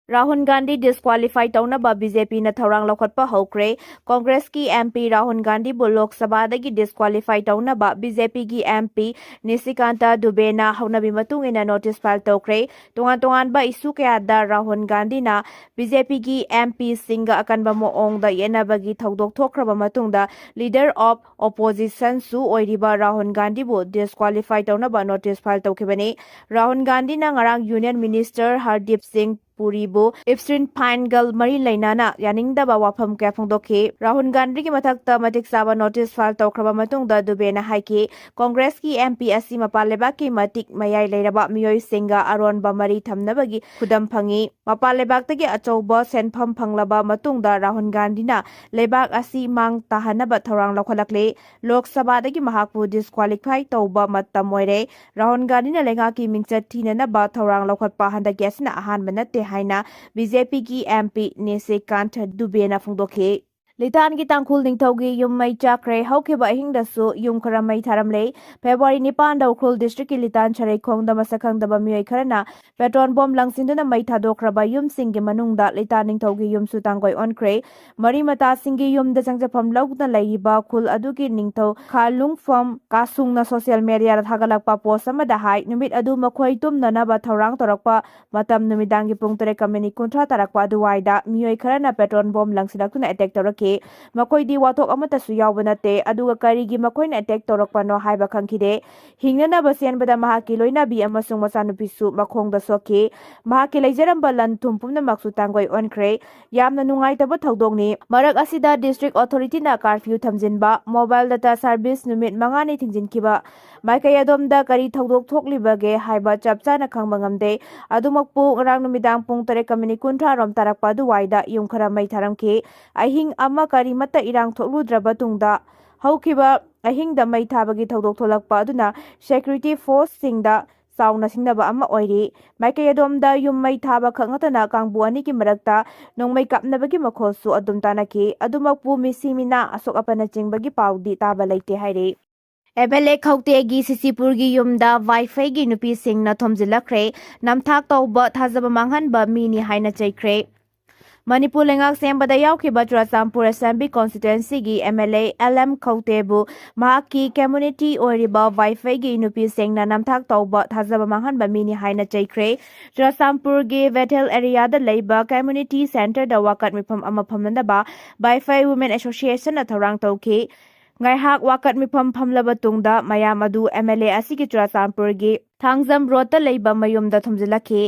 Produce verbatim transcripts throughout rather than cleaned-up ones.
Rahul Gandhi disqualify ꯇꯧꯅꯕ B J ꯄꯤꯅ ꯊꯧꯔꯥꯡ ꯂꯧꯈꯠꯄ ꯍꯧꯈ꯭ꯔꯦ꯫ ꯀꯣꯡꯒ꯭ꯔꯦꯁꯀꯤ ꯑꯦꯝ ꯄꯤ ꯔꯥꯍꯨꯜ ꯒꯥꯟꯙꯤꯕꯨ ꯂꯣꯛ ꯁꯚꯥꯗꯒꯤ ꯗꯤꯁꯀ꯭ꯋꯥꯂꯤꯐꯥꯏ ꯇꯧꯅꯕ ꯕꯤ ꯖꯦ ꯄꯤꯒꯤ ꯑꯦꯝ ꯄꯤ ꯅꯤꯁꯤꯀꯥꯟꯇ ꯗꯨꯕꯦꯅ ꯍꯧꯅꯕꯤ ꯃꯇꯨꯡ ꯏꯟꯅ ꯅꯣꯇꯤꯁ ꯐꯥꯏꯜ ꯇꯧꯈ꯭ꯔꯦ꯫ ꯇꯣꯉꯥꯟ ꯇꯣꯉꯥꯟꯕ ꯏꯁꯨ ꯀꯌꯥꯗ ꯔꯥꯍꯨꯜ ꯒꯥꯟꯙꯤꯅ ꯕꯤ ꯖꯦ ꯄꯤꯒꯤ ꯑꯦꯝ ꯄꯤꯁꯤꯡꯒ ꯑꯀꯟꯕ ꯃꯑꯣꯡꯗ ꯌꯦꯠꯅꯕꯒꯤ ꯊꯧꯗꯣꯛ ꯊꯣꯛꯈ꯭ꯔꯕ ꯃꯇꯨꯡꯗ, ꯂꯤꯗꯔ ꯑꯣꯐ ꯑꯣꯄꯣꯖꯤꯁꯟꯁꯨ ꯑꯣꯏꯔꯤꯕ ꯔꯥꯍꯨꯜ ꯒꯥꯟꯙꯤꯕꯨ ꯗꯤꯁꯀ꯭ꯋꯥꯂꯤꯐꯥꯏ ꯇꯧꯅꯕ ꯅꯣꯇꯤꯁ ꯐꯥꯏꯜ ꯇꯧꯈꯤꯕꯅꯤ꯫ ꯔꯥꯍꯨꯜ ꯒꯥꯟꯙꯤꯅ ꯉꯔꯥꯡ ꯌꯨꯅꯤꯌꯟ ꯃꯤꯅꯤꯁꯇꯔ ꯍꯔꯗꯤꯞ ꯁꯤꯡ ꯄꯨꯔꯤꯕꯨ ꯏꯞꯁꯤꯟ ꯐꯥꯏꯟꯒ ꯃꯔꯤ ꯂꯩꯅꯅ ꯌꯥꯅꯤꯡꯗꯕ ꯋꯥꯐꯝ ꯀꯌꯥ ꯐꯣꯡꯗꯣꯛꯈꯤ꯫ ꯔꯥꯍꯨꯜ ꯒꯥꯟꯙꯤꯒꯤ ꯃꯊꯛꯇ ꯃꯇꯤꯛ ꯆꯥꯕ ꯅꯣꯇꯤꯁ ꯐꯥꯏꯜ ꯇꯧꯈ꯭ꯔꯕ ꯃꯇꯨꯡꯗ ꯗꯨꯕꯦꯅ ꯍꯥꯏꯈꯤ, ꯀꯣꯡꯒ꯭ꯔꯦꯁꯀꯤ ꯑꯦꯝ ꯄꯤ ꯑꯁꯤ ꯃꯄꯥꯟ ꯂꯩꯕꯥꯛꯀꯤ ꯃꯇꯤꯛ ꯃꯌꯥꯏ ꯂꯩꯔꯕ ꯃꯤꯑꯣꯏꯁꯤꯡꯒ ꯑꯔꯣꯟꯕ ꯃꯔꯤ ꯊꯝꯅꯕꯒꯤ ꯈꯨꯗꯝ ꯐꯪꯏ꯫ ꯃꯄꯥꯟ ꯂꯩꯕꯥꯛꯇꯒꯤ ꯑꯆꯧꯕ ꯁꯦꯟꯐꯝ ꯐꯪꯂꯕ ꯃꯇꯨꯡꯗ ꯔꯥꯍꯨꯜ ꯒꯥꯟꯙꯤꯅ ꯂꯩꯕꯥꯛ ꯑꯁꯤ ꯃꯥꯡ ꯇꯥꯍꯟꯅꯕ ꯊꯧꯔꯥꯡ ꯂꯧꯈꯠꯂꯛꯂꯤ꯫ ꯂꯣꯛ ꯁꯚꯥꯗꯒꯤ ꯃꯍꯥꯛꯄꯨ ꯗꯤꯁꯀ꯭ꯋꯥꯂꯤꯐꯥꯏ ꯇꯧꯕ ꯃꯇꯝ ꯑꯣꯏꯔꯦ꯫ ꯔꯥꯍꯨꯜ ꯒꯥꯟꯙꯤꯅ ꯂꯩꯉꯥꯛꯀꯤ ꯃꯤꯡꯆꯠ ꯊꯤꯅꯅꯕ ꯊꯧꯔꯥꯡ ꯂꯧꯈꯠꯄ ꯍꯟꯗꯛꯀꯤ ꯑꯁꯤꯅ ꯑꯍꯥꯟꯕ ꯅꯠꯇꯦ ꯍꯥꯏꯅ ꯕꯤ ꯖꯦ ꯄꯤꯒꯤ ꯑꯦꯝ ꯄꯤ ꯅꯤꯁꯤꯀꯥꯟꯊ ꯗꯨꯕꯦꯅ ꯐꯣꯡꯗꯣꯛꯈꯤ꯫ ꯂꯤꯇꯥꯟꯒꯤ ꯇꯥꯡꯈꯨꯜ ꯅꯤꯡꯊꯧꯒꯤ ꯌꯨꯝ ꯃꯩ ꯆꯥꯛꯈ꯭ꯔꯦ꯫ ꯍꯧꯈꯤꯕ ꯑꯍꯤꯡꯗꯁꯨ ꯌꯨꯝ ꯈꯔ ꯃꯩ ꯊꯥꯔꯝꯂꯦ꯫ ꯐꯦꯕ꯭ꯔꯨꯋꯥꯔꯤ ꯅꯤꯄꯥꯟꯗ ꯎꯈ꯭ꯔꯨꯜ ꯗꯤꯁꯇ꯭ꯔꯤꯛꯀꯤ ꯂꯤꯇꯥꯟ ꯁꯔꯩꯈꯣꯡꯗ ꯃꯁꯛ ꯈꯪꯗꯕ ꯃꯤꯑꯣꯏ ꯈꯔꯅ ꯄꯦꯇ꯭ꯔꯣꯜ ꯕꯣꯝ ꯂꯪꯁꯤꯟꯗꯨꯅ ꯃꯩ ꯊꯥꯗꯣꯛꯈ꯭ꯔꯕ ꯌꯨꯝꯁꯤꯡꯒꯤ ꯃꯅꯨꯡꯗ ꯂꯤꯇꯥꯟ ꯅꯤꯡꯊꯧꯒꯤ ꯌꯨꯝꯁꯨ ꯇꯥꯡꯒꯣꯏ ꯑꯣꯟꯈ꯭ꯔꯦ꯫ ꯃꯔꯤ ꯃꯇꯥꯁꯤꯡꯒꯤ ꯌꯨꯝꯗ ꯆꯪꯖꯐꯝ ꯂꯧꯗꯨꯅ ꯂꯩꯔꯤꯕ ꯈꯨꯜ ꯑꯗꯨꯒꯤ ꯅꯤꯡꯊꯧ ꯈꯥꯂꯨꯡꯐꯝ ꯀꯥꯁꯨꯡꯅ ꯁꯣꯁꯤꯌꯦꯜ ꯃꯦꯗꯤꯌꯥꯗ ꯊꯥꯒꯠꯂꯛꯄ ꯄꯣꯁ ꯑꯃꯗ ꯍꯥꯏ, ꯅꯨꯃꯤꯠ ꯑꯗꯨ ꯃꯈꯣꯏ ꯇꯨꯝꯅꯅꯕ ꯊꯧꯔꯥꯡ ꯇꯧꯔꯛꯄ ꯃꯇꯝ ꯅꯨꯃꯤꯗꯥꯡꯒꯤ ꯄꯨꯡ ꯇꯔꯦꯠꯀ ꯃꯤꯅꯤꯠ ꯀꯨꯟꯊ꯭ꯔꯥ ꯇꯥꯔꯛꯄ ꯑꯗꯨꯋꯥꯏꯗ ꯃꯤꯑꯣꯏ ꯈꯔꯅ ꯄꯦꯇ꯭ꯔꯣꯜ ꯕꯣꯝ ꯂꯪꯁꯤꯜꯂꯛꯇꯨꯅ ꯑꯦꯇꯦꯛ ꯇꯧꯔꯛꯈꯤ꯫ ꯃꯈꯣꯏꯗꯤ ꯋꯥꯊꯣꯛ ꯑꯃꯠꯇꯁꯨ ꯌꯥꯎꯕ ꯅꯠꯇꯦ, ꯑꯗꯨꯒ ꯀꯔꯤꯒꯤ ꯃꯈꯣꯏꯅ ꯑꯦꯇꯦꯛ ꯇꯧꯔꯛꯄꯅꯣ ꯍꯥꯏꯕ ꯈꯪꯈꯤꯗꯦ꯫ ꯍꯤꯡꯅꯅꯕ ꯆꯦꯟꯕꯗ ꯃꯍꯥꯛꯀꯤ ꯂꯣꯏꯅꯕꯤ ꯑꯃꯁꯨꯡ ꯃꯆꯥꯅꯨꯄꯤꯁꯨ ꯃꯈꯣꯡꯗ ꯁꯣꯛꯈꯤ꯫ ꯃꯍꯥꯛꯀꯤ ꯂꯩꯖꯔꯝꯕ ꯂꯟ ꯊꯨꯝ ꯄꯨꯝꯅꯃꯛꯁꯨ ꯇꯥꯡꯒꯣꯏ ꯑꯣꯟꯈ꯭ꯔꯦ꯫ ꯌꯥꯝꯅ ꯅꯨꯡꯉꯥꯏꯇꯕ ꯊꯧꯗꯣꯛꯅꯤ꯫ ꯃꯔꯛ ꯑꯁꯤꯗ ꯗꯤꯁꯇ꯭ꯔꯤꯛ ꯑꯣꯊꯣꯔꯤꯇꯤꯅ ꯀꯥꯔꯐ꯭ꯌꯨ ꯊꯝꯖꯤꯟꯕ, ꯃꯣꯕꯥꯏꯜ ꯗꯇꯥ ꯁꯥꯔꯚꯤꯁ ꯅꯨꯃꯤꯠ ꯃꯉꯥꯅꯤ ꯊꯤꯡꯖꯤꯟꯈꯤꯕ, ꯃꯥꯏꯀꯩ ꯑꯗꯣꯝꯗ ꯀꯔꯤ ꯊꯧꯗꯣꯛ ꯊꯣꯛꯂꯤꯕꯒꯦ ꯍꯥꯏꯕ ꯆꯞ ꯆꯥꯅ ꯈꯪꯕ ꯉꯝꯗꯦ꯫ ꯑꯗꯨꯃꯛꯄꯨ, ꯉꯔꯥꯡ ꯅꯨꯃꯤꯗꯥꯡ ꯄꯨꯡ ꯇꯔꯦꯠꯀ ꯃꯤꯅꯤꯠ ꯀꯨꯟꯊ꯭ꯔꯥ ꯔꯣꯝ ꯇꯥꯔꯛꯄ ꯑꯗꯨꯋꯥꯏꯗ ꯌꯨꯝ ꯈꯔ ꯃꯩ ꯊꯥꯔꯝꯈꯤ꯫ ꯑꯍꯤꯡ ꯑꯃ ꯀꯔꯤꯃꯠꯇ ꯏꯔꯥꯡ ꯊꯣꯛꯂꯨꯗ꯭ꯔꯕ ꯇꯨꯡꯗ, ꯍꯧꯈꯤꯕ ꯑꯍꯤꯡꯗ ꯃꯩ ꯊꯥꯕꯒꯤ ꯊꯧꯗꯣꯛ ꯊꯣꯛꯂꯛꯄ ꯑꯗꯨꯅ ꯁꯦꯀ꯭ꯌꯨꯔꯤꯇꯤ ꯐꯣꯔꯁꯁꯤꯡꯗ ꯆꯥꯎꯅ ꯁꯤꯡꯅꯕ ꯑꯃ ꯑꯣꯏꯔꯤ꯫ ꯃꯥꯏꯀꯩ ꯑꯗꯣꯝꯗ ꯌꯨꯝ ꯃꯩ ꯊꯥꯕ ꯈꯛ ꯅꯠꯇꯅ ꯀꯥꯡꯕꯨ ꯑꯅꯤꯒꯤ ꯃꯔꯛꯇ ꯅꯣꯡꯃꯩ ꯀꯥꯞꯅꯕꯒꯤ ꯃꯈꯣꯜꯁꯨ ꯑꯗꯨꯝ ꯇꯥꯅꯈꯤ꯫ ꯑꯗꯨꯃꯛꯄꯨ, ꯃꯤꯁꯤ ꯃꯤꯅꯥ, ꯑꯁꯣꯛ ꯑꯄꯟꯅꯆꯤꯡꯕꯒꯤ ꯄꯥꯎꯗꯤ ꯇꯥꯕ ꯂꯩꯇꯦ ꯍꯥꯏꯔꯤ꯫ ꯑꯦꯝ ꯑꯦꯜ ꯑꯦ ꯈꯧꯇꯦꯒꯤ ꯁꯤꯁꯤꯄꯨꯔꯒꯤ ꯌꯨꯝꯗ ꯋꯥꯏꯐꯩꯒꯤ ꯅꯨꯄꯤꯁꯤꯡꯅ ꯊꯣꯝꯖꯤꯜꯂꯛꯈ꯭ꯔꯦ꯫ ꯅꯝꯊꯥꯛ ꯇꯧꯕ, ꯊꯥꯖꯕ ꯃꯥꯡꯍꯟꯕ ꯃꯤꯅꯤ ꯍꯥꯏꯅ ꯆꯩꯈ꯭ꯔꯦ꯫ ꯃꯅꯤꯄꯨꯔ ꯂꯩꯉꯥꯛ ꯁꯦꯝꯕꯗ ꯌꯥꯎꯈꯤꯕ ꯆꯨꯔꯆꯥꯟꯄꯨꯔ ꯑꯦꯁꯦꯝꯕ꯭ꯂꯤ ꯀꯣꯟꯁꯇꯤꯇ꯭ꯋꯦꯟꯁꯤꯒꯤ M L A L M ꯈꯧꯇꯦꯕꯨ ꯃꯍꯥꯛꯀꯤ ꯀꯝꯃ꯭ꯌꯨꯅꯤꯇꯤ ꯑꯣꯏꯔꯤꯕ ꯋꯥꯏꯐꯩꯒꯤ ꯅꯨꯄꯤꯁꯤꯡꯅ ꯅꯝꯊꯥꯛ ꯇꯧꯕ, ꯊꯥꯖꯕ ꯃꯥꯡꯍꯟꯕ ꯃꯤꯅꯤ ꯍꯥꯏꯅ ꯆꯩꯈ꯭ꯔꯦ꯫ ꯆꯨꯔꯆꯥꯟꯄꯨꯔꯒꯤ ꯕꯦꯊꯦꯜ ꯑꯦꯔꯤꯌꯥꯗ ꯂꯩꯕ ꯀꯝꯃ꯭ꯌꯨꯅꯤꯇꯤ ꯁꯦꯟꯇꯔꯗ ꯋꯥꯀꯠ ꯃꯤꯐꯝ ꯑꯃ ꯐꯝꯅꯅꯕ ꯋꯥꯏꯐꯩ ꯋꯨꯃꯦꯟ ꯑꯦꯁꯣꯁꯤꯌꯦꯁꯟꯅ ꯊꯧꯔꯥꯡ ꯇꯧꯈꯤ꯫ ꯉꯥꯏꯍꯥꯛ ꯋꯥꯀꯠ ꯃꯤꯐꯝ ꯐꯝꯂꯕ ꯇꯨꯡꯗ ꯃꯌꯥꯝ ꯑꯗꯨ ꯑꯦꯝ ꯑꯦꯜ ꯑꯦ ꯑꯁꯤꯒꯤ ꯆꯨꯔꯆꯥꯟꯄꯨꯔꯒꯤ ꯊꯥꯡꯖꯝ ꯔꯣꯗꯇ ꯂꯩꯕ ꯃꯌꯨꯝꯗ ꯊꯣꯝꯖꯤꯜꯂꯛꯈꯤ꯫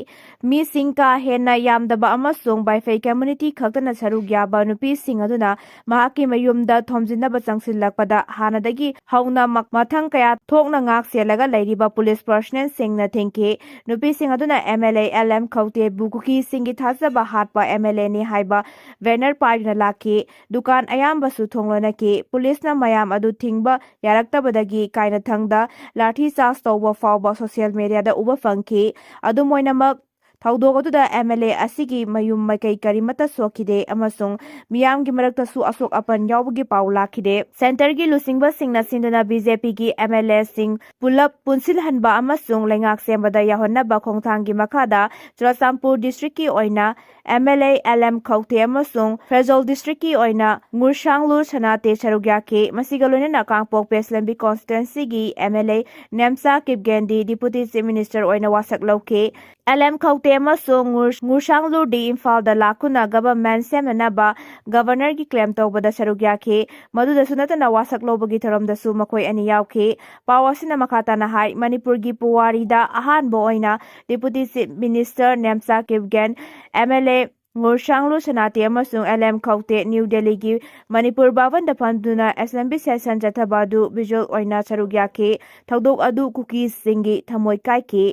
ꯃꯤꯁꯤꯡ ꯀꯥ ꯍꯦꯟꯅ ꯌꯥꯝꯗꯕ ꯑꯃꯁꯨꯡ ꯋꯥꯏꯐꯩ ꯀꯝꯃ꯭ꯌꯨꯅꯤꯇꯤ ꯈꯛꯇꯅ ꯁꯔꯨꯛ ꯌꯥꯕ ꯅꯨꯄꯤꯁꯤꯡ ꯑꯗꯨꯅ ꯃꯍꯥꯛꯀꯤ ꯃꯌꯨꯝꯗ ꯊꯣꯝꯖꯤꯟꯅꯕ ꯆꯪꯁꯤꯜꯂꯛꯄꯗ ꯍꯥꯟꯅꯗꯒꯤ ꯍꯧꯅ ꯃ-, ꯃꯊꯪ ꯀꯌꯥ ꯊꯣꯛꯅ ꯉꯥꯛ ꯁꯦꯜꯂꯒ ꯂꯩꯔꯤꯕ ꯄꯨꯂꯤꯁ ꯄꯔꯁꯅꯦꯜꯁꯤꯡꯅ ꯊꯤꯡꯈꯤ꯫ ꯅꯨꯄꯤꯁꯤꯡ ꯑꯗꯨꯅ M L A L M ꯈꯧꯇꯦꯕꯨ ꯀꯨꯀꯤꯁꯤꯡꯒꯤ ꯊꯥꯖꯕ ꯍꯥꯠꯄ ꯑꯦꯝ ꯑꯦꯜ ꯑꯦꯅꯤ ꯍꯥꯏꯕ ꯕꯦꯅꯔ ꯄꯥꯏꯗꯨꯅ ꯂꯥꯛꯈꯤ꯫ ꯗꯨꯀꯥꯟ ꯑꯌꯥꯝꯕꯁꯨ ꯊꯣꯡ ꯂꯣꯟꯅꯈꯤ꯫ ꯄꯨꯂꯤꯁꯅ ꯃꯌꯥꯝ ꯑꯗꯨ ꯊꯤꯡꯕ ꯌꯥꯔꯛꯇꯕꯗꯒꯤ ꯀꯥꯏꯅꯊꯪꯗ ꯂꯥꯊꯤ ꯆꯥꯔꯖ ꯇꯧꯕ ꯐꯥꯎꯕ ꯁꯣꯁꯤꯌꯦꯜ ꯃꯦꯗꯤꯌꯥꯗ ꯎꯕ ꯐꯪꯈꯤ꯫ ꯑꯗꯨꯝ ꯑꯣꯏꯅꯃꯛ, ꯊꯧꯗꯣꯛ ꯑꯗꯨꯗ ꯑꯦꯝ ꯑꯦꯜ ꯑꯦ ꯑꯁꯤꯒꯤ ꯃꯌꯨꯝ ꯃꯀꯩ ꯀꯔꯤꯃꯠꯇ ꯁꯣꯛꯈꯤꯗꯦ ꯑꯃꯁꯨꯡ ꯃꯤꯌꯥꯝꯒꯤ ꯃꯔꯛꯇꯁꯨ ꯑꯁꯣꯛ ꯑꯄꯟ ꯌꯥꯎꯕꯒꯤ ꯄꯥꯎ ꯂꯥꯛꯈꯤꯗꯦ꯫ ꯁꯦꯟꯇꯔꯒꯤ ꯂꯨꯆꯤꯡꯕꯁꯤꯡꯅ ꯁꯤꯟꯗꯨꯅ ꯕꯤ ꯖꯦ ꯄꯤꯒꯤ ꯑꯦꯝ ꯑꯦꯜ ꯑꯦꯁꯤꯡ ꯄꯨꯂꯞ ꯄꯨꯟꯁꯤꯜꯍꯟꯕ ꯑꯃꯁꯨꯡ ꯂꯩꯉꯥꯛ ꯁꯦꯝꯕꯗ ꯌꯥꯎꯍꯟꯅꯕ ꯈꯣꯡꯊꯥꯡꯒꯤ ꯃꯈꯥꯗ ꯆꯨꯔꯆꯥꯟꯄꯨꯔ ꯗꯤꯁꯇ꯭ꯔꯤꯛꯀꯤ ꯑꯣꯏꯅ M L A L M ꯈꯧꯇꯦ ꯑꯃꯁꯨꯡ ꯐꯦꯔꯖꯧꯜ ꯗꯤꯁꯇ꯭ꯔꯤꯛꯀꯤ ꯑꯣꯏꯅ ꯉꯨꯔꯁꯥꯡꯂꯨ ꯁꯅꯥꯇꯦ ꯁꯔꯨꯛ ꯌꯥꯈꯤ꯫ ꯃꯁꯤꯒ ꯂꯣꯏꯅꯅ ꯀꯥꯡꯄꯣꯛꯄꯤ ꯑꯦꯁꯦꯝꯕ꯭ꯂꯤ ꯀꯣꯟꯁꯇꯤꯇ꯭ꯋꯦꯟꯁꯤꯒꯤ ꯑꯦꯝ ꯑꯦꯜ ꯑꯦ ꯅꯦꯝꯆꯥ ꯀꯤꯞꯒꯦꯟꯗꯤ ꯗꯤꯄꯨꯇꯤ ꯆꯤꯐ ꯃꯤꯅꯤꯁꯇꯔ ꯑꯣꯏꯅ ꯋꯥꯁꯛ ꯂꯧꯈꯤ꯫ ꯑꯦꯜ ꯑꯦꯝ ꯈꯧꯇꯦ ꯑꯃꯁꯨꯡ ꯉꯨꯔ-, ꯉꯨꯔꯁꯥꯡꯂꯨꯗꯤ ꯏꯝꯐꯥꯜꯗ ꯂꯥꯛꯇꯨꯅ ꯒꯚꯔꯟꯃꯦꯟꯠ ꯁꯦꯝꯅꯅꯕ ꯒꯚꯔꯅꯔꯒꯤ ꯀ꯭ꯂꯦꯝ ꯇꯧꯕꯗ ꯁꯔꯨꯛ ꯌꯥꯈꯤ꯫ ꯃꯗꯨꯗꯁꯨ ꯅꯠꯇꯅ ꯋꯥꯁꯛ ꯂꯧꯕꯒꯤ ꯊꯧꯔꯝꯗꯁꯨ ꯃꯈꯣꯏ ꯑꯅꯤ ꯌꯥꯎꯈꯤ꯫ ꯄꯥꯎ ꯑꯁꯤꯅ ꯃꯈꯥ ꯇꯥꯅ ꯍꯥꯏ, ꯃꯅꯤꯄꯨꯔꯒꯤ ꯄꯨꯋꯥꯔꯤꯗ ꯑꯍꯥꯟꯕ ꯑꯣꯏꯅ deputy chief minister Nemcha Kipgen, M L A Ngursanglur Sanate ꯑꯃꯁꯨꯡ ꯑꯦꯜ ꯑꯦꯝ ꯈꯧꯇꯦ ꯅ꯭ꯌꯨ ꯗꯦꯜꯂꯤꯒꯤ ꯃꯅꯤꯄꯨꯔ ꯚꯕꯟꯗ ꯐꯝꯗꯨꯅ ꯑꯦꯁꯦꯝꯕ꯭ꯂꯤ ꯁꯦꯁꯟ ꯆꯠꯊꯕ ꯑꯗꯨ ꯚꯤꯖꯨꯑꯦꯜ ꯑꯣꯏꯅ ꯁꯔꯨꯛ ꯌꯥꯈꯤ꯫ ꯊꯧꯗꯣꯛ ꯑꯗꯨ ꯀꯨꯀꯤꯁꯤꯡꯒꯤ ꯊꯃꯣꯏ ꯀꯥꯏꯈꯤ꯫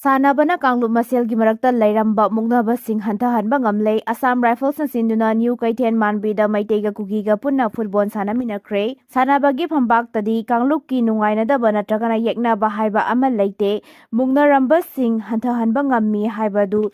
ꯁꯥꯟꯅꯕꯅ ꯀꯥꯡꯂꯨꯞ ꯃꯁꯦꯜꯒꯤ ꯃꯔꯛꯇ ꯂꯩꯔꯝꯕ ꯃꯨꯛꯅꯕꯁꯤꯡ ꯍꯟꯊꯍꯟꯕ ꯉꯝꯂꯦ꯫ ꯑꯁꯥꯝ ꯔꯥꯏꯐꯜꯁꯅ ꯁꯤꯟꯗꯨꯅ ꯅ꯭ꯌꯨ ꯀꯩꯊꯦꯜ ꯃꯥꯟꯕꯤꯗ ꯃꯩꯇꯩꯒ ꯀꯨꯀꯤꯒ ꯄꯨꯟꯅ ꯐꯨꯠꯕꯣꯜ ꯁꯥꯟꯅꯃꯤꯟꯅꯈ꯭ꯔꯦ꯫ ꯁꯥꯟꯅꯕꯒꯤ ꯐꯝꯄꯥꯛꯇꯗꯤ ꯀꯥꯡꯂꯨꯞꯀꯤ ꯅꯨꯡꯉꯥꯏꯅꯗꯕ ꯅꯠꯇ꯭ꯔꯒꯅ ꯌꯦꯛꯅꯕ ꯍꯥꯏꯕ ꯑꯃ ꯂꯩꯇꯦ꯫ ꯃꯨꯛꯅꯔꯝꯕꯁꯤꯡ ꯍꯟꯊꯍꯟꯕ ꯉꯝꯃꯤ ꯍꯥꯏꯕꯗꯨ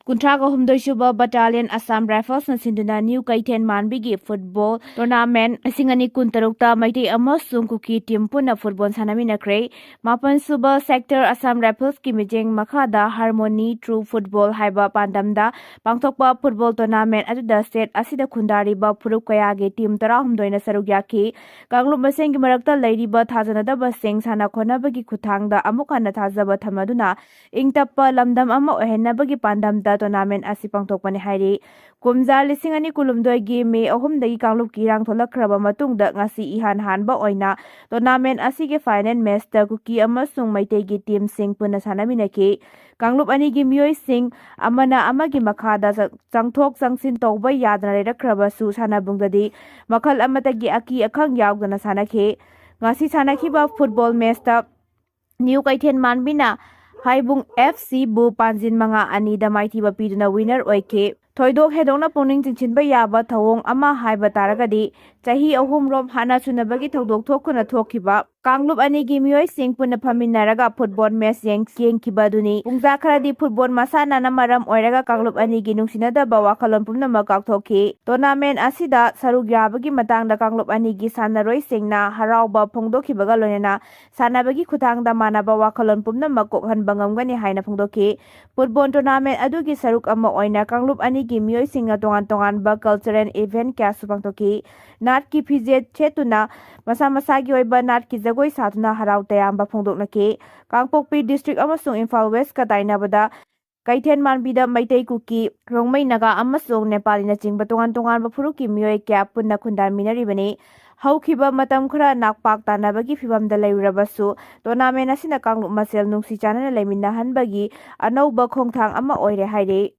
ꯀꯨꯟꯊ꯭ꯔꯥꯒ ꯍꯨꯝꯗꯣꯏ ꯁꯨꯕ Battalion Assam Riflesꯅ ꯁꯤꯟꯗꯨꯅ New ꯀꯩꯊꯦꯜ ꯃꯥꯟꯕꯤꯒꯤ football tournament ꯂꯤꯁꯤꯡ ꯑꯅꯤ ꯀꯨꯟ ꯇꯔꯨꯛꯇ ꯃꯩꯇꯩ ꯑꯃꯁꯨꯡ ꯀꯨꯀꯤ team ꯄꯨꯟꯅ football ꯁꯥꯟꯅꯃꯤꯟꯅꯈ꯭ꯔꯦ꯫ ꯃꯥꯄꯟ ꯁꯨꯕ Sector Assam Riflesꯀꯤ ꯃꯤꯠꯌꯦꯡ ꯃꯈꯥꯗ Harmony Through Football ꯍꯥꯏꯕ ꯄꯥꯟꯗꯝꯗ ꯄꯥꯡꯊꯣꯛꯄ football tournament ꯑꯗꯨꯗ state ꯑꯁꯤꯗ ꯈꯨꯟꯗꯥꯔꯤꯕ ꯐꯨꯔꯨꯞ ꯀꯌꯥꯒꯤ team ꯇꯔꯥꯍꯨꯝꯗꯣꯏꯅ ꯁꯔꯨꯛ ꯌꯥꯈꯤ꯫ ꯀꯥꯡꯂꯨꯞ ꯃꯁꯦꯟꯒꯤ ꯃꯔꯛꯇ ꯂꯩꯔꯤꯕ ꯊꯥꯖꯅꯗꯕꯁꯤꯡ ꯁꯥꯟꯅ ꯈꯣꯠꯅꯕꯒꯤ ꯈꯨꯠꯊꯥꯡꯗ ꯑꯃꯨꯛ ꯍꯟꯅ ꯊꯥꯖꯕ ꯊꯝꯅꯗꯨꯅ ꯏꯪ ꯇꯞꯄ ꯂꯝꯗꯝ ꯑꯃ ꯑꯣꯏꯍꯟꯅꯕꯒꯤ ꯄꯥꯟꯗꯝꯗ tournament ꯑꯁꯤ ꯄꯥꯡꯊꯣꯛꯄꯅꯤ ꯍꯥꯏꯔꯤ꯫ ꯀꯨꯝꯖꯥ ꯂꯤꯁꯤꯡ ꯑꯅꯤ ꯀꯨꯟꯍꯨꯝꯗꯣꯏꯒꯤ ꯃꯦ ꯑꯍꯨꯝꯗꯒꯤ ꯀꯥꯡꯂꯨꯞꯀꯤ ꯏꯔꯥꯡ ꯊꯣꯛꯂꯛꯈ꯭ꯔꯕ ꯃꯇꯨꯡꯗ ꯉꯁꯤ ꯏꯍꯥꯟ ꯍꯥꯟꯕ ꯑꯣꯏꯅ tournament ꯑꯁꯤꯒꯤ final matchꯇ ꯀꯨꯀꯤ ꯑꯃꯁꯨꯡ ꯃꯩꯇꯩꯒꯤ teamꯁꯤꯡ ꯄꯨꯟꯅ ꯁꯥꯟꯅꯃꯤꯟꯅꯈꯤ꯫ ꯀꯥꯡꯂꯨꯞ ꯑꯅꯤꯒꯤ ꯃꯤꯑꯣꯏꯁꯤꯡ ꯑꯃꯅ ꯑꯃꯒꯤ ꯃꯈꯥꯗ ꯆ-, ꯆꯪꯊꯣꯛ ꯆꯪꯁꯤꯟ ꯇꯧꯕ ꯌꯥꯗꯅ ꯂꯩꯔꯛꯈ꯭ꯔꯕꯁꯨ ꯁꯥꯟꯅꯕꯨꯡꯗꯗꯤ ꯃꯈꯜ ꯑꯃꯠꯇꯒꯤ ꯑꯀꯤ ꯑꯈꯪ ꯌꯥꯎꯗꯅ ꯁꯥꯟꯅꯈꯤ꯫ ꯉꯁꯤ ꯁꯥꯟꯅꯈꯤꯕ football matchꯇ New ꯀꯩꯊꯦꯜ ꯃꯥꯟꯕꯤꯅ ꯍꯥꯏꯕꯨꯡ FCꯕꯨ ꯄꯥꯟꯖꯤꯟ ꯃꯉꯥ ꯑꯅꯤꯗ ꯃꯥꯏꯊꯤꯕ ꯄꯤꯗꯨꯅ winner ꯑꯣꯏꯈꯤ꯫ ꯊꯣꯏꯗꯣꯛ ꯍꯦꯟꯗꯣꯛꯅ ꯄꯨꯛꯅꯤꯡ ꯆꯤꯡꯁꯤꯟꯕ ꯌꯥꯕ ꯊꯧꯑꯣꯡ ꯑꯃ ꯍꯥꯏꯕ ꯇꯥꯔꯒꯗꯤ, ꯆꯍꯤ ꯑꯍꯨꯝꯔꯣꯝ ꯍꯥꯟꯅ ꯁꯨꯅꯕꯒꯤ ꯊꯧꯗꯣꯛ ꯊꯣꯛꯇꯨꯅ ꯊꯣꯛꯈꯤꯕ ꯀꯥꯡꯂꯨꯞ ꯑꯅꯤꯒꯤ ꯃꯤꯑꯣꯏꯁꯤꯡ ꯄꯨꯟꯅ ꯐꯝꯃꯤꯟꯅꯔꯒ football match ꯌꯦꯡ-, ꯌꯦꯡꯈꯤꯕ ꯑꯗꯨꯅꯤ꯫ ꯄꯨꯡꯖꯥ ꯈꯔꯗꯤ football ꯃꯁꯥꯟꯅꯅ ꯃꯔꯝ ꯑꯣꯏꯔꯒ ꯀꯥꯡꯂꯨꯞ ꯑꯅꯤꯒꯤ ꯅꯨꯡꯁꯤꯅꯗꯕ ꯋꯥꯈꯜꯂꯣꯟ ꯄꯨꯝꯅꯃꯛ ꯀꯥꯎꯊꯣꯛꯈꯤ꯫ Tournament ꯑꯁꯤꯗ ꯁꯔꯨꯛ ꯌꯥꯕꯒꯤ ꯃꯇꯥꯡꯗ ꯀꯥꯡꯂꯨꯞ ꯑꯅꯤꯒꯤ ꯁꯥꯟꯅꯔꯣꯏꯁꯤꯡꯅ ꯍꯔꯥꯎꯕ ꯐꯣꯡꯗꯣꯛꯈꯤꯕꯒ ꯂꯣꯏꯅꯅ ꯁꯥꯟꯅꯕꯒꯤ ꯈꯨꯠꯊꯥꯡꯗ ꯃꯥꯟꯅꯕ ꯋꯥꯈꯜꯂꯣꯟ ꯄꯨꯝꯅꯃꯛ ꯀꯣꯛꯍꯟꯕ ꯉꯝꯒꯅꯤ ꯍꯥꯏꯅ ꯐꯣꯡꯗꯣꯛꯈꯤ꯫ Football tournament ꯑꯗꯨꯒꯤ ꯁꯔꯨꯛ ꯑꯃ ꯑꯣꯏꯅ ꯀꯥꯡꯂꯨꯞ ꯑꯅꯤꯒꯤ ꯃꯤꯑꯣꯏꯁꯤꯡꯅ ꯇꯣꯉꯥꯟ ꯇꯣꯉꯥꯟꯕ cultural event ꯀꯌꯥꯁꯨ ꯄꯥꯡꯊꯣꯛꯈꯤ꯫ ꯅꯥꯠꯀꯤ ꯐꯤꯖꯦꯠ ꯁꯦꯠꯇꯨꯅ ꯃꯁꯥ ꯃꯁꯥꯒꯤ ꯑꯣꯏꯕ ꯅꯥꯠꯀꯤ ꯖꯒꯣꯏ ꯁꯥꯗꯨꯅ ꯍꯔꯥꯎ ꯇꯌꯥꯝꯕ ꯐꯣꯡꯗꯣꯛꯅꯈꯤ꯫ ꯀꯥꯡꯄꯣꯛꯄꯤ district ꯑꯃꯁꯨꯡ ꯏꯝꯐꯥꯜ Westꯀ ꯇꯥꯏꯅꯕꯗ ꯀꯩꯊꯦꯜ ꯃꯥꯟꯕꯤꯗ ꯃꯩꯇꯩ, ꯀꯨꯀꯤ, ꯔꯣꯡꯃꯩ, ꯅꯥꯒꯥ ꯑꯃꯁꯨꯡ ꯅꯦꯄꯥꯂꯤꯅꯆꯤꯡꯕ ꯇꯣꯉꯥꯟ ꯇꯣꯉꯥꯟꯕ ꯐꯨꯔꯨꯞꯀꯤ ꯃꯤꯑꯣꯏ ꯀꯌꯥ ꯄꯨꯟꯅ ꯈꯨꯟꯗꯥꯃꯤꯟꯅꯔꯤꯕꯅꯤ꯫ ꯍꯧꯈꯤꯕ ꯃꯇꯝ ꯈꯔ ꯅꯥꯛꯄꯥꯛ ꯇꯥꯅꯕꯒꯤ ꯐꯤꯚꯝꯗ ꯂꯩꯔꯨꯔꯕꯁꯨ, tournament ꯑꯁꯤꯅ ꯀꯥꯡꯂꯨꯞ ꯃꯁꯦꯜ ꯅꯨꯡꯁꯤ ꯆꯥꯟꯅꯅ ꯂꯩꯃꯤꯟꯅꯍꯟꯕꯒꯤ ꯑꯅꯧꯕ ꯈꯣꯡꯊꯥꯡ ꯑꯃ ꯑꯣꯏꯔꯦ ꯍꯥꯏꯔꯤ꯫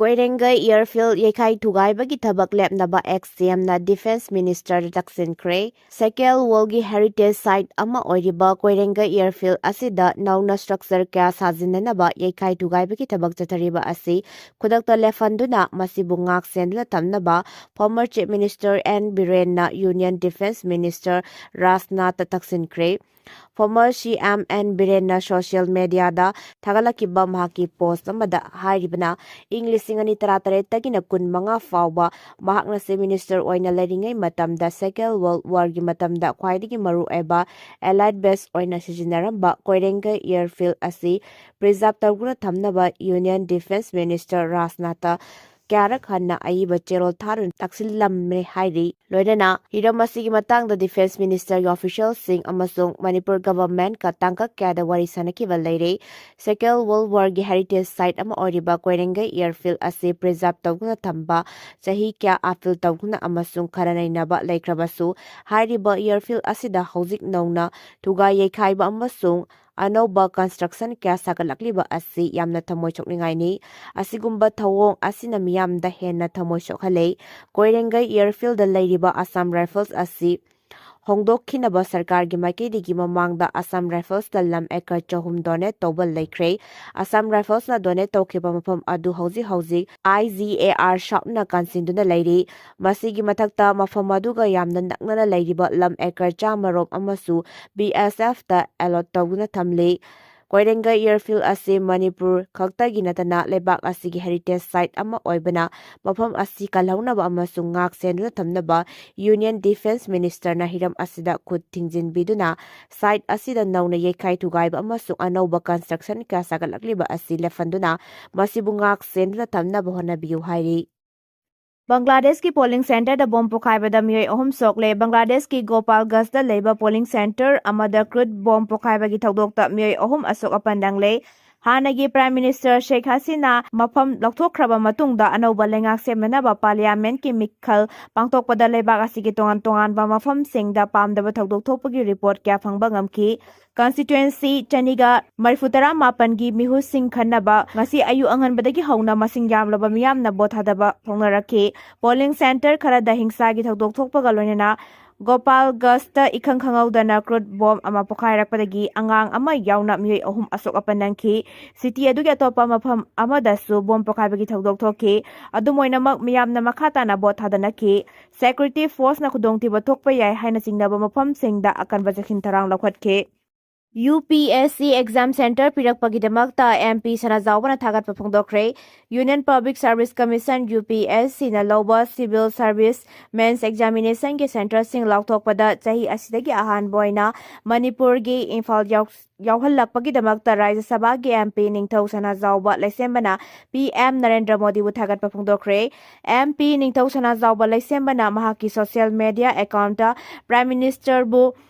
ꯀꯣꯏꯔꯦꯡꯒꯩ airfield ꯌꯩꯈꯥꯏ ꯊꯨꯒꯥꯏꯕꯒꯤ ꯊꯕꯛ ꯂꯦꯞꯅꯕ ex CMꯅ Defence Ministerꯗ ꯇꯛꯁꯤꯟꯈ꯭ꯔꯦ꯫ Second Worldꯒꯤ heritage site ꯑꯃ ꯑꯣꯏꯔꯤꯕ ꯀꯣꯏꯔꯦꯡꯒꯩ airfield ꯑꯁꯤꯗ ꯅꯧꯅ structure ꯀꯌꯥ ꯁꯥꯖꯤꯟꯅꯅꯕ ꯌꯩꯈꯥꯏ ꯊꯨꯒꯥꯏꯕꯒꯤ ꯊꯕꯛ ꯆꯠꯊꯔꯤꯕ ꯑꯁꯤ ꯈꯨꯗꯛꯇ ꯂꯦꯞꯍꯟꯗꯨꯅ ꯃꯁꯤꯕꯨ ꯉꯥꯛ ꯁꯦꯟꯗꯨꯅ ꯊꯝꯅꯕ former Chief Minister N ꯕꯤꯔꯦꯟꯅ Union Defence Minister ꯔꯥꯖꯅꯥꯊꯇ ꯇꯛꯁꯤꯟꯈ꯭ꯔꯦ꯫ Former C M N Birenna social mediaꯗ ꯊꯥꯒꯠꯂꯛꯈꯤꯕ ꯃꯍꯥꯛꯀꯤ post ꯑꯃꯗ ꯍꯥꯏꯔꯤꯕꯅ, ꯏꯪ ꯂꯤꯁꯤꯡ ꯑꯅꯤ ꯇꯔꯥꯇꯔꯦꯠꯇꯒꯤꯅ ꯀꯨꯟꯃꯉꯥ ꯐꯥꯎꯕ ꯃꯍꯥꯛꯅ Chief Minister ꯑꯣꯏꯅ ꯂꯩꯔꯤꯉꯩ ꯃꯇꯝꯗ Second World Warꯒꯤ ꯃꯇꯝꯗ ꯈ꯭ꯋꯥꯏꯗꯒꯤ ꯃꯔꯨꯑꯣꯏꯕ Allied base ꯑꯣꯏꯅ ꯁꯤꯖꯤꯟꯅꯔꯝꯕ ꯀꯣꯏꯔꯦꯡꯒꯩ airfield ꯑꯁꯤ preserve ꯇꯧꯗꯨꯅ ꯊꯝꯅꯕ Union Defence Minister ꯔꯥꯖꯅꯥꯊꯇ ꯀꯌꯥꯔꯛ ꯍꯟꯅ ꯑꯏꯕ ꯆꯦꯔꯣꯜ ꯊꯥꯗꯨꯅ ꯇꯛꯁꯤꯜꯂꯝꯃꯦ ꯍꯥꯏꯔꯤ꯫ ꯂꯣꯏꯅꯅ ꯍꯤꯔꯝ ꯑꯁꯤꯒꯤ ꯃꯇꯥꯡꯗ Defence Ministerꯒꯤ officialꯁꯤꯡ ꯑꯃꯁꯨꯡ ꯃꯅꯤꯄꯨꯔ governmentꯀ ꯇꯥꯡꯀꯛ ꯀꯌꯥꯗ ꯋꯥꯔꯤ ꯁꯥꯅꯈꯤꯕ ꯂꯩꯔꯦ꯫ Second World Warꯒꯤ heritage site ꯑꯃ ꯑꯣꯏꯔꯤꯕ ꯀꯣꯏꯔꯦꯡꯒꯩ airfield ꯑꯁꯤ preserve ꯇꯧꯗꯨꯅ ꯊꯝꯕ ꯆꯍꯤ ꯀꯌꯥ appeal ꯇꯧꯗꯨꯅ ꯑꯃꯁꯨꯡ ꯈꯔ ꯅꯩꯅꯕ ꯂꯩꯈ꯭ꯔꯕꯁꯨ, ꯍꯥꯏꯔꯤꯕ airfield ꯑꯁꯤꯗ ꯍꯧꯖꯤꯛ ꯅꯧꯅ ꯊꯨꯒꯥꯏ ꯌꯩꯈꯥꯏꯕ ꯑꯃꯁꯨꯡ ꯑꯅꯧꯕ construction ꯀꯌꯥ ꯁꯥꯒꯠꯂꯛꯂꯤꯕ ꯑꯁꯤ ꯌꯥꯝꯅ ꯊꯃꯣꯏ ꯁꯣꯛꯅꯤꯡꯉꯥꯏꯅꯤ꯫ ꯑꯁꯤꯒꯨꯝꯕ ꯊꯧꯑꯣꯡ ꯑꯁꯤꯅ ꯃꯤꯌꯥꯝꯗ ꯍꯦꯟꯅ ꯊꯃꯣꯏ ꯁꯣꯛꯍꯜꯂꯦ꯫ ꯀꯣꯏꯔꯦꯡꯒꯩ airfieldꯗ ꯂꯩꯔꯤꯕ Assam Rifles ꯑꯁꯤ ꯍꯣꯡꯗꯣꯛꯈꯤꯅꯕ ꯁꯔꯀꯥꯔꯒꯤ ꯃꯥꯏꯀꯩꯗꯒꯤ ꯃꯃꯥꯡꯗ Assam Riflesꯇ ꯂꯝ acre ꯆꯍꯨꯝ donate ꯇꯧꯕ ꯂꯩꯈ꯭ꯔꯦ꯫ Assam Riflesꯅ donate ꯇꯧꯈꯤꯕ ꯃꯐꯝ ꯑꯗꯨ ꯍꯧꯖꯤꯛ ꯍꯧꯖꯤꯛ I G A R shopꯅ ꯀꯟꯁꯤꯟꯗꯨꯅ ꯂꯩꯔꯤ꯫ ꯃꯁꯤꯒꯤ ꯃꯊꯛꯇ ꯃꯐꯝ ꯑꯗꯨꯒ ꯌꯥꯝꯅ ꯅꯛꯅꯅ ꯂꯩꯔꯤꯕ ꯂꯝ acre ꯆꯥꯝꯃꯔꯣꯝ ꯑꯃꯁꯨ B S Fꯇ allot ꯇꯧꯗꯨꯅ ꯊꯝꯂꯤ꯫ ꯀꯣꯏꯔꯦꯡꯒꯩ airfield ꯑꯁꯤ ꯃꯅꯤꯄꯨꯔ ꯈꯛꯇꯒꯤ ꯅꯠꯇꯅ ꯂꯩꯕꯥꯛ ꯑꯁꯤꯒꯤ heritage site ꯑꯃ ꯑꯣꯏꯕꯅ, ꯃꯐꯝ ꯑꯁꯤ ꯀꯜꯍꯧꯅꯕ ꯑꯃꯁꯨꯡ ꯉꯥꯛ ꯁꯦꯟꯗꯨꯅ ꯊꯝꯅꯕ Union Defence Ministerꯅ ꯍꯤꯔꯝ ꯑꯁꯤꯗ ꯈꯨꯠ ꯊꯤꯡꯖꯤꯟꯕꯤꯗꯨꯅ site ꯑꯁꯤꯗ ꯅꯧꯅ ꯌꯩꯈꯥꯏ ꯊꯨꯒꯥꯏꯕ ꯑꯃꯁꯨꯡ ꯑꯅꯧꯕ construction ꯀꯌꯥ ꯁꯥꯒꯠꯂꯛꯂꯤꯕ ꯑꯁꯤ ꯂꯦꯞꯍꯟꯗꯨꯅ ꯃꯁꯤꯕꯨ ꯉꯥꯛ ꯁꯦꯟꯗꯨꯅ ꯊꯝꯅꯕ ꯍꯣꯠꯅꯕꯤꯌꯨ ꯍꯥꯏꯔꯤ꯫ ꯕꯪꯒ꯭ꯂꯥꯗꯦꯁꯀꯤ polling centreꯗ bomb ꯄꯣꯈꯥꯏꯕꯗ ꯃꯤꯑꯣꯏ ꯑꯍꯨꯝ ꯁꯣꯛꯂꯦ꯫ ꯕꯪꯒ꯭ꯂꯥꯗꯦꯁꯀꯤ ꯒꯣꯄꯥꯜꯒꯟꯖꯗ ꯂꯩꯕ polling centre ꯑꯃꯗ crude bomb ꯄꯣꯈꯥꯏꯕꯒꯤ ꯊꯧꯗꯣꯛꯇ ꯃꯤꯑꯣꯏ ꯑꯍꯨꯝ ꯑꯁꯣꯛ ꯑꯄꯟ ꯅꯪꯂꯦ꯫ ꯍꯥꯟꯅꯒꯤ Prime Minister ꯁꯦꯈ ꯍꯁꯤꯅꯥ ꯃꯐꯝ ꯂꯧꯊꯣꯛꯈ꯭ꯔꯕ ꯃꯇꯨꯡꯗ ꯑꯅꯧꯕ ꯂꯩꯉꯥꯛ ꯁꯦꯝꯅꯅꯕ parliamentꯀꯤ ꯃꯤꯈꯜ ꯄꯥꯡꯊꯣꯛꯄꯗ ꯂꯩꯕꯥꯛ ꯑꯁꯤꯒꯤ ꯇꯣꯉꯥꯟ ꯇꯣꯉꯥꯟꯕ ꯃꯐꯝꯁꯤꯡꯗ ꯄꯥꯝꯗꯕ ꯊꯧꯗꯣꯛ ꯊꯣꯛꯄꯒꯤ report ꯀꯌꯥ ꯐꯪꯕ ꯉꯝꯈꯤ꯫ Constituency ꯆꯅꯤꯒ ꯃꯔꯤꯐꯨꯇꯔꯥ ꯃꯥꯄꯟꯒꯤ ꯃꯤꯍꯨꯠꯁꯤꯡ ꯈꯟꯅꯕ ꯉꯁꯤ ꯑꯌꯨꯛ ꯑꯉꯟꯕꯗꯒꯤ ꯍꯧꯅ ꯃꯁꯤꯡ ꯌꯥꯝꯂꯕ ꯃꯤꯌꯥꯝꯅ vote ꯊꯥꯗꯕ ꯐꯣꯡꯅꯔꯛꯈꯤ꯫ Polling centre ꯈꯔꯗ ꯍꯤꯡꯁꯥꯒꯤ ꯊꯧꯗꯣꯛ ꯊꯣꯛꯄꯒ ꯂꯣꯏꯅꯅ ꯒꯣꯄꯥꯜꯒꯁꯇ ꯏꯈꯪ ꯈꯪꯍꯧꯗꯅ ꯀ꯭ꯔꯨꯗ ꯕꯣꯝ ꯑꯃ ꯄꯣꯈꯥꯏꯔꯛꯄꯗꯒꯤ ꯑꯉꯥꯡ ꯑꯃ ꯌꯥꯎꯅ ꯃꯤꯑꯣꯏ ꯑꯍꯨꯝ ꯑꯁꯣꯛ ꯑꯄꯟ ꯅꯪꯈꯤ꯫ ꯁꯤꯇꯤ ꯑꯗꯨꯒꯤ ꯑꯇꯣꯞꯄ ꯃꯐꯝ ꯑꯃꯗꯁꯨ ꯕꯣꯝ ꯄꯣꯈꯥꯏꯕꯒꯤ ꯊꯧꯗꯣꯛ ꯊꯣꯛꯈꯤ꯫ ꯑꯗꯨꯝ ꯑꯣꯏꯅꯃꯛ, ꯃꯤꯌꯥꯝꯅ ꯃꯈꯥ ꯇꯥꯅ ꯚꯣꯠ ꯊꯥꯗꯅꯈꯤ꯫ ꯁꯦꯀ꯭ꯌꯨꯔꯤꯇꯤ ꯐꯣꯔꯁꯅ ꯈꯨꯗꯣꯡꯊꯤꯕ ꯊꯣꯛꯄ ꯌꯥꯏ ꯍꯥꯏꯅ ꯆꯤꯡꯅꯕ ꯃꯐꯝꯁꯤꯡꯗ ꯑꯀꯟꯕ ꯆꯦꯛꯁꯤꯟ ꯊꯧꯔꯥꯡ ꯂꯧꯈꯠꯈꯤ꯫ U P S C exam centre ꯄꯤꯔꯛꯄꯒꯤꯗꯃꯛꯇ ꯑꯦꯝ ꯄꯤ ꯁꯅꯥꯖꯥꯎꯕꯅ ꯊꯥꯒꯠꯄ ꯐꯣꯡꯗꯣꯛꯈ꯭ꯔꯦ꯫ Union Public Service Commission, U P S ꯁꯤꯅ ꯂꯧꯕ civil service mains examinationꯒꯤ ꯁꯦꯟꯇꯔꯁꯤꯡ ꯂꯥꯎꯊꯣꯛꯄꯗ ꯆꯍꯤ ꯑꯁꯤꯗꯒꯤ ꯑꯍꯥꯟꯕ ꯑꯣꯏꯅ ꯃꯅꯤꯄꯨꯔꯒꯤ ꯏꯝꯐꯥꯜ ꯌꯥꯎ-, ꯌꯥꯎꯍꯜꯂꯛꯄꯒꯤꯗꯃꯛꯇ ꯔꯥꯖ꯭ꯌ ꯁꯚꯥꯒꯤ ꯑꯦꯝ ꯄꯤ ꯅꯤꯡꯊꯧ ꯁꯅꯥꯖꯥꯎꯕ ꯂꯩꯁꯦꯝꯕꯅ ꯄꯤ ꯑꯦꯝ ꯅꯔꯦꯟꯗ꯭ꯔ ꯃꯣꯗꯤꯕꯨ ꯊꯥꯒꯠꯄ ꯐꯣꯡꯗꯣꯛꯈ꯭ꯔꯦ꯫ ꯑꯦꯝ ꯄꯤ ꯅꯤꯡꯊꯧ ꯁꯅꯥꯖꯥꯎꯕ ꯂꯩꯁꯦꯝꯕꯅ ꯃꯍꯥꯛꯀꯤ social media accountꯇ Prime Ministerꯕꯨ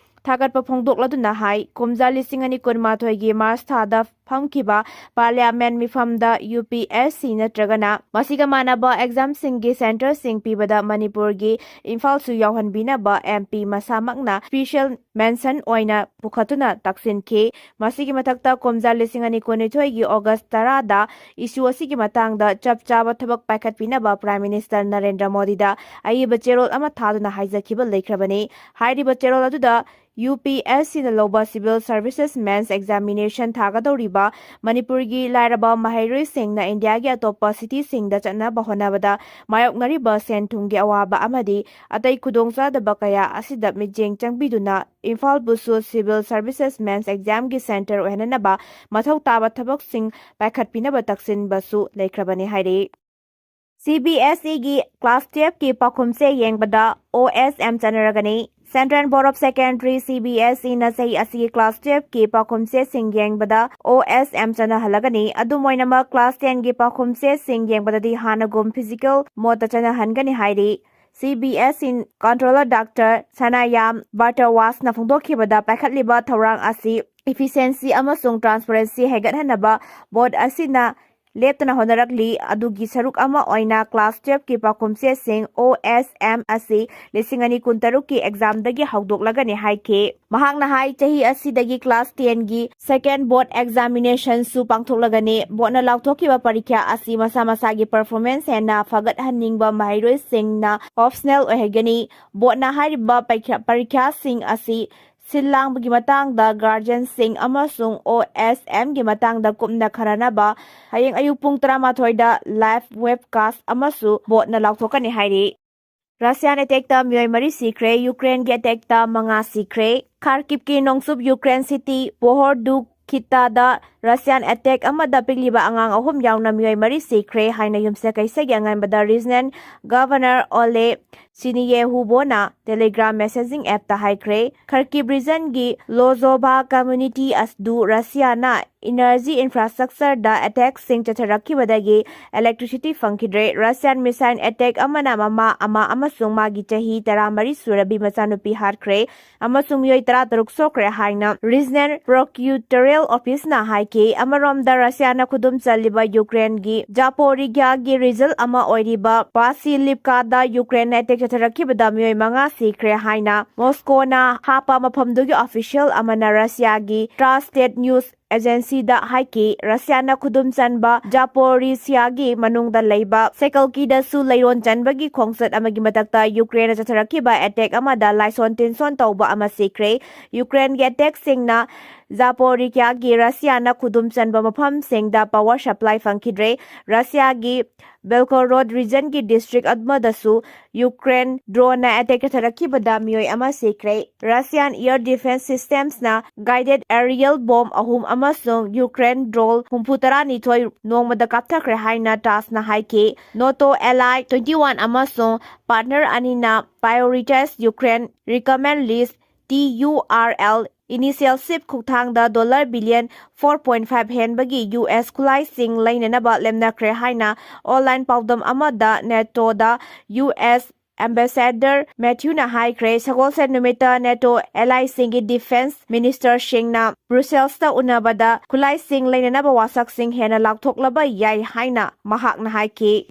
ꯊꯥꯒꯠꯄ ꯐꯣꯡꯗꯣꯛꯂꯗꯨꯅ ꯍꯥꯏ, ꯀꯨꯝꯖꯥ ꯂꯤꯁꯤꯡ ꯑꯅꯤ ꯀꯨꯟꯃꯥꯊꯣꯏꯒꯤ March ꯊꯥꯗ ꯐꯝꯈꯤꯕ Parliament ꯃꯤꯐꯝꯗ ꯌꯨ ꯄꯤ ꯑꯦꯁ ꯁꯤ ꯅꯠꯇ꯭ꯔꯒꯅ ꯃꯁꯤꯒ ꯃꯥꯟꯅꯕ examꯁꯤꯡꯒꯤ centreꯁꯤꯡ ꯄꯤꯕꯗ ꯃꯅꯤꯄꯨꯔꯒꯤ ꯏꯝꯐꯥꯜꯁꯨ ꯌꯥꯎꯍꯟꯕꯤꯅꯕ ꯑꯦꯝ ꯄꯤ ꯃꯁꯥꯃꯛꯅ special mention ꯑꯣꯏꯅ ꯄꯨꯈꯠꯇꯨꯅ ꯇꯛꯁꯤꯟꯈꯤ꯫ ꯃꯁꯤꯒꯤ ꯃꯊꯛꯇ ꯀꯨꯝꯖꯥ ꯂꯤꯁꯤꯡ ꯑꯅꯤ ꯀꯨꯟꯅꯤꯊꯣꯏꯒꯤ August ꯇꯔꯥꯗ issue ꯑꯁꯤꯒꯤ ꯃꯇꯥꯡꯗ ꯆꯞ ꯆꯥꯕ ꯊꯕꯛ ꯄꯥꯏꯈꯠꯄꯤꯅꯕ Prime Minister ꯅꯔꯦꯟꯗ꯭ꯔ ꯃꯣꯗꯤꯗ ꯑꯏꯕ ꯆꯦꯔꯣꯜ ꯑꯃ ꯊꯥꯗꯨꯅ ꯍꯥꯏꯖꯈꯤꯕ ꯂꯩꯈ꯭ꯔꯕꯅꯤ꯫ ꯍꯥꯏꯔꯤꯕ ꯆꯦꯔꯣꯜ ꯑꯗꯨꯗ ꯌꯨ ꯄꯤ ꯑꯦꯁ ꯁꯤꯅ ꯂꯧꯕ civil services mains examination ꯊꯥꯒꯗꯧꯔꯤꯕ ꯃꯅꯤꯄꯨꯔꯒꯤ ꯂꯥꯏꯔꯕ ꯃꯍꯩꯔꯣꯏꯁꯤꯡꯅ ꯏꯟꯗꯤꯌꯥꯒꯤ ꯑꯇꯣꯞꯄ cityꯁꯤꯡꯗ ꯆꯠꯅꯕ ꯍꯣꯠꯅꯕꯗ ꯃꯥꯌꯣꯛꯅꯔꯤꯕ ꯁꯦꯟ-ꯊꯨꯝꯒꯤ ꯑꯋꯥꯕ ꯑꯃꯗꯤ ꯑꯇꯩ ꯈꯨꯗꯣꯡꯆꯥꯗꯕ ꯀꯌꯥ ꯑꯁꯤꯗ ꯃꯤꯠꯌꯦꯡ ꯆꯪꯕꯤꯗꯨꯅ ꯏꯝꯐꯥꯜꯕꯨꯁꯨ civil services mains examꯒꯤ centre ꯑꯣꯏꯍꯟꯅꯅꯕ ꯃꯊꯧ ꯇꯥꯕ ꯊꯕꯛꯁꯤꯡ ꯄꯥꯏꯈꯠꯄꯤꯅꯕ ꯇꯛꯁꯤꯟꯕꯁꯨ ꯂꯩꯈ꯭ꯔꯕꯅꯤ ꯍꯥꯏꯔꯤ꯫ ꯁꯤ ꯕꯤ ꯑꯦꯁ ꯏꯒꯤ class twelveꯀꯤ ꯄꯥꯎꯈꯨꯝꯆꯦ ꯌꯦꯡꯕꯗ ꯑꯣ ꯑꯦꯁ ꯑꯦꯝ ꯆꯠꯅꯔꯒꯅꯤ꯫ Central Board of Secondary, C B S ꯏꯅ ꯆꯍꯤ ꯑꯁꯤꯒꯤ class twelveꯀꯤ ꯄꯥꯎꯈꯨꯝꯆꯦꯁꯤꯡ ꯌꯦꯡꯕꯗ ꯑꯣ ꯑꯦꯁ ꯑꯦꯝ ꯆꯠꯅꯍꯜꯂꯒꯅꯤ꯫ ꯑꯗꯨꯝ ꯑꯣꯏꯅꯃꯛ, class tenꯒꯤ ꯄꯥꯎꯈꯨꯝꯆꯦꯁꯤꯡ ꯌꯦꯡꯕꯗꯗꯤ ꯍꯥꯟꯅꯒꯨꯝ physical modeꯇ ꯆꯠꯅꯍꯟꯒꯅꯤ ꯍꯥꯏꯔꯤ꯫ ꯁꯤ B S E controller Doctor ꯁꯅꯥꯌꯥꯝ ꯚꯥꯔꯗ꯭ꯋꯥꯖꯅ ꯐꯣꯡꯗꯣꯛꯈꯤꯕꯗ, ꯄꯥꯏꯈꯠꯂꯤꯕ ꯊꯧꯔꯥꯡ ꯑꯁꯤ efficiency ꯑꯃꯁꯨꯡ transparency ꯍꯦꯟꯒꯠꯍꯟꯅꯕ board ꯑꯁꯤꯅ ꯂꯦꯞꯇꯅ ꯍꯣꯠꯅꯔꯛꯂꯤ꯫ ꯑꯗꯨꯒꯤ ꯁꯔꯨꯛ ꯑꯃ ꯑꯣꯏꯅ class twelve ꯀꯤ ꯄꯥꯎꯈꯨꯝ ꯆꯦꯁꯤꯡ, O S M, ꯑꯁꯤ ꯂꯤꯁꯤꯡ ꯑꯅꯤ ꯀꯨꯟꯇꯔꯨꯛꯀꯤ exam ꯗꯒꯤ ꯍꯧꯗꯣꯛꯂꯒꯅꯤ ꯍꯥꯏꯈꯤ꯫ ꯃꯍꯥꯛꯅ ꯍꯥꯏ, ꯆꯍꯤ ꯑꯁꯤꯗꯒꯤ class ten ꯒꯤ second board examination ꯁꯨ ꯄꯥꯡꯊꯣꯛꯂꯒꯅꯤ꯫ Board ꯅ ꯂꯥꯎꯊꯣꯛꯈꯤꯕ ꯄꯔꯤꯈ꯭ꯌꯥ ꯑꯁꯤ ꯃꯁꯥ ꯃꯁꯥꯒꯤ performance ꯍꯦꯟꯅ ꯐꯒꯠꯍꯟꯅꯤꯡꯕ ꯃꯍꯩꯔꯣꯏꯁꯤꯡꯅ optional ꯑꯣꯏꯍꯟꯒꯅꯤ꯫ Board ꯅ ꯍꯥꯏꯔꯤꯕ ꯄꯔꯤꯈ꯭ꯌꯥ, ꯄꯔꯤꯈ꯭ꯌꯥꯁꯤꯡ ꯑꯁꯤ ꯁꯤꯜ ꯂꯥꯡꯕꯒꯤ ꯃꯇꯥꯡꯗ guardian ꯁꯤꯡ ꯑꯃꯁꯨꯡ O S M ꯒꯤ ꯃꯇꯥꯡꯗ ꯀꯨꯞꯅ ꯈꯟꯅꯅꯕ ꯍꯌꯦꯡ ꯑꯌꯨꯛ ꯄꯨꯡ ꯇꯔꯥꯃꯥꯊꯣꯏꯗ live webcast ꯑꯃꯁꯨ board ꯅ ꯂꯥꯎꯊꯣꯛꯀꯅꯤ ꯍꯥꯏꯔꯤ꯫ Russian attack ꯇ ꯃꯤꯑꯣꯏ ꯃꯔꯤ ꯁꯤꯈ꯭ꯔꯦ, Ukraine ꯒꯤ attack ꯇ ꯃꯉꯥ ꯁꯤꯈ꯭ꯔꯦ꯫ Kharkiv ꯀꯤ ꯅꯣꯡꯆꯨꯞ Ukraine city Bohordukh ꯈꯤꯇꯥꯗ Russian attack ꯑꯃꯗ ꯄꯤꯛꯂꯤꯕ ꯑꯉꯥꯡ ꯑꯍꯨꯝ ꯌꯥꯎꯅ ꯃꯤꯑꯣꯏ ꯃꯔꯤ ꯁꯤꯈ꯭ꯔꯦ ꯍꯥꯏꯅ ꯌꯨꯝꯁꯀꯩꯁꯒꯤ ꯑꯉꯟꯕꯗ region governor Ole Sinyehubo ꯅ Telegram messaging app ꯇ ꯍꯥꯏꯈ꯭ꯔꯦ꯫ Kharkiv region ꯒꯤ Lozova community ꯑꯗꯨ Russia ꯅ energy infrastructure ꯗ attack ꯁꯤꯡ ꯆꯠꯊꯔꯛꯈꯤꯕꯗꯒꯤ electricity ꯐꯪꯈꯤꯗ꯭ꯔꯦ꯫ Russian missile attack ꯑꯃꯅ ꯃꯃꯥ ꯑꯃ ꯑꯃꯁꯨꯡ ꯃꯥꯒꯤ ꯆꯍꯤ ꯇꯔꯥꯃꯔꯤ ꯁꯨꯔꯕꯤ ꯃꯆꯥꯅꯨꯄꯤ ꯍꯥꯠꯈ꯭ꯔꯦ ꯑꯃꯁꯨꯡ ꯃꯤꯑꯣꯏ ꯇꯔꯥꯇꯔꯨꯛ ꯁꯣꯛꯈ꯭ꯔꯦ ꯍꯥꯏꯅ regional prosecutorial office ꯅ ꯍꯥꯏꯈꯤ꯫ ꯑꯃꯔꯣꯝꯗ, Russia ꯅ ꯈꯨꯗꯨꯝ ꯆꯜꯂꯤꯕ Ukraine ꯒꯤ Zaporizhzhia ꯒꯤ region ꯑꯃ ꯑꯣꯏꯔꯤꯕ Vasilivka ꯗ Ukraine ꯅ attack ꯆꯠꯊꯔꯛꯈꯤꯕꯗ ꯃꯤꯑꯣꯏ ꯃꯉꯥ ꯁꯤꯈ꯭ꯔꯦ ꯍꯥꯏꯅ Moscow ꯅ ꯍꯥꯞꯄ ꯃꯐꯝꯗꯨꯒꯤ official ꯑꯃꯅ Russia ꯒꯤ Tass state news agency ꯗ ꯍꯥꯏꯈꯤ꯫ Russia ꯅ ꯈꯨꯗꯨꯝ ꯆꯟꯕ Zaporizhzhia ꯒꯤ ꯃꯅꯨꯡꯗ ꯂꯩꯕ Sakhalki ꯗꯁꯨ ꯂꯩꯔꯣꯟ ꯆꯟꯕꯒꯤ ꯈꯣꯡꯆꯠ ꯑꯃꯒꯤ ꯃꯊꯛꯇ Ukraine ꯅ ꯆꯠꯊꯔꯛꯈꯤꯕ attack ꯑꯃꯗ ꯂꯥꯏꯁꯣꯟ ꯇꯤꯟꯁꯣꯟ ꯇꯧꯕ ꯑꯃ ꯁꯤꯈ꯭ꯔꯦ꯫ Ukraine ꯒꯤ attack ꯁꯤꯡꯅ Zaporizhzhia ꯒꯤ Russia ꯅ ꯈꯨꯗꯨꯝ ꯆꯟꯕ ꯃꯐꯝꯁꯤꯡꯗ power supply ꯐꯪꯈꯤꯗ꯭ꯔꯦ꯫ Russia ꯒꯤ Belgorod region ꯒꯤ district ꯑꯃꯗꯁꯨ Ukraine drone ꯅ attack ꯆꯠꯊꯔꯛꯈꯤꯕꯗ ꯃꯤꯑꯣꯏ ꯑꯃ ꯁꯤꯈ꯭ꯔꯦ꯫ Russian air defense systems ꯅ guided aerial bomb ꯑꯍꯨꯝ ꯑꯃꯁꯨꯡ Ukraine drone ꯍꯨꯝꯐꯨ ꯇꯔꯥꯅꯤꯊꯣꯏ ꯅꯣꯡꯃꯗ ꯀꯥꯞꯊꯈ꯭ꯔꯦ ꯍꯥꯏꯅ Tass ꯅ ꯍꯥꯏꯈꯤ꯫ NATO ally twenty one ꯑꯃꯁꯨꯡ partner ꯑꯅꯤꯅ Prioritize Ukraine Recommend List, T U R L, initiative ꯈꯨꯠꯊꯥꯡꯗ dollar billion four point five ꯍꯦꯟꯕꯒꯤ U S ꯈꯨꯠꯂꯥꯏꯁꯤꯡ ꯂꯩꯅꯅꯕ ꯂꯦꯞꯅꯈ꯭ꯔꯦ ꯍꯥꯏꯅ online ꯄꯥꯎꯗꯝ ꯑꯃꯗ NATO ꯗ U S Ambassador Matthew ꯅ ꯍꯥꯏꯈ꯭ꯔꯦ, ꯁꯒꯣꯜꯁꯦꯟ ꯅꯨꯃꯤꯠꯇ NATO ally ꯁꯤꯡꯒꯤ defence minister ꯁꯤꯡꯅ Brussels ꯇ ꯎꯅꯕꯗ ꯈꯨꯠꯂꯥꯏꯁꯤꯡ ꯂꯩꯅꯅꯕ ꯋꯥꯁꯛꯁꯤꯡ ꯍꯦꯟꯅ ꯂꯥꯎꯊꯣꯛꯂꯕ ꯌꯥꯏ ꯍꯥꯏꯅ ꯃꯍꯥꯛꯅ ꯍꯥꯏꯈꯤ꯫